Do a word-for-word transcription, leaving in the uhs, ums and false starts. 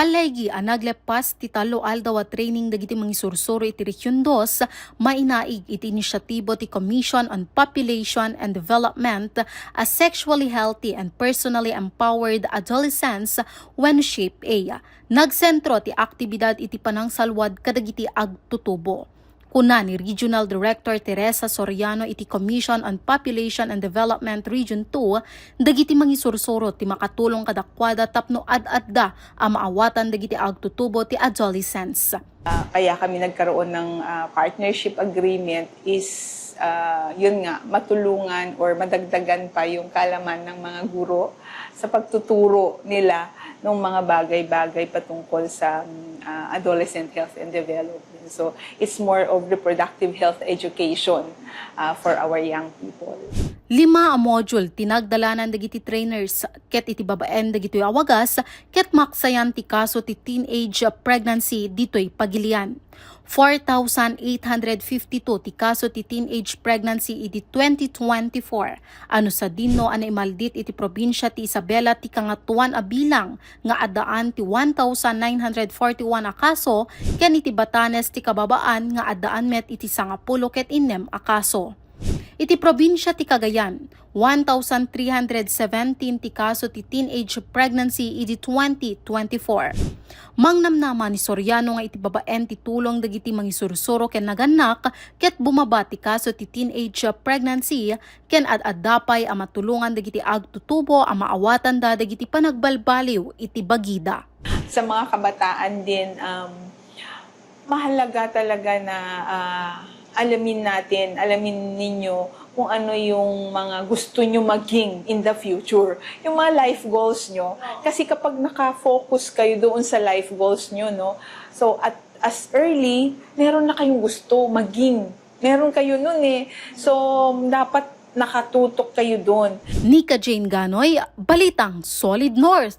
Alleged a naglepas ti tallo aldaw a training dagiti mangisursuro iti Region Dos, mainaig iti inisyatibo ti Commission on Population and Development a Sexually Healthy and Personally Empowered Adolescents wen SHAPE-A. Nagsentro ti aktibidad iti panangsalwad kadagiti agtutubo. Kuna ni Regional Director Teresa Soriano iti Commission on Population and Development Region Two, dagiti mangisursuro ti makatulong kadakuada tapno ad-adda a maawatan dagiti agtutubo ti adolescents. Ah, kaya kami nagkaroon ng, ah, partnership agreement is, ah, yun nga, matulungan or madagdagan pa yung kaalaman ng mga guro sa pagtuturo nila ng mga bagay-bagay patungkol sa, ah, adolescent health and development. So, it's more of reproductive health education, ah, for our young people. Lima a module ti nagdalanan dagiti trainers ket iti babaen dagitoy a wagas ket maksayan ti kaso ti teenage pregnancy ditoy Pagilian. Four thousand eight hundred fifty-two ti kaso ti teenage pregnancy idi twenty twenty-four. Ano sadino a naimaldit iti probinsia ti Isabela ti kangatoan a bilang nga addaan ti one thousand nine hundred forty-one a kaso ken iti Batanes ti kababaan nga addaan met iti sangapulo ket innem a kaso. Iti probinsia ti Cagayan, one thousand three hundred seventeen ti kaso ti teenage pregnancy idi twenty twenty-four. Mangnamnama ni Soriano nga iti babaen ti tulong dagiti mangisursuro ken nagannak ket bumaba ti kaso ti teenage pregnancy ken ad-adda pay a matulongan dagiti agtutubo a maawatanda dagiti panagbalbaliw iti bagida. Sa mga kabataan din, um, mahalaga talaga na, ah, alamin natin, alamin ninyo kung ano yung mga gusto nyo maging in the future. Yung mga life goals nyo. Kasi kapag naka-focus kayo doon sa life goals nyo, no? So, at as early, meron na kayong gusto maging. Meron kayo nun eh. So, dapat nakatutok kayo doon. Nika Jane Ganoy, Balitang Solid North.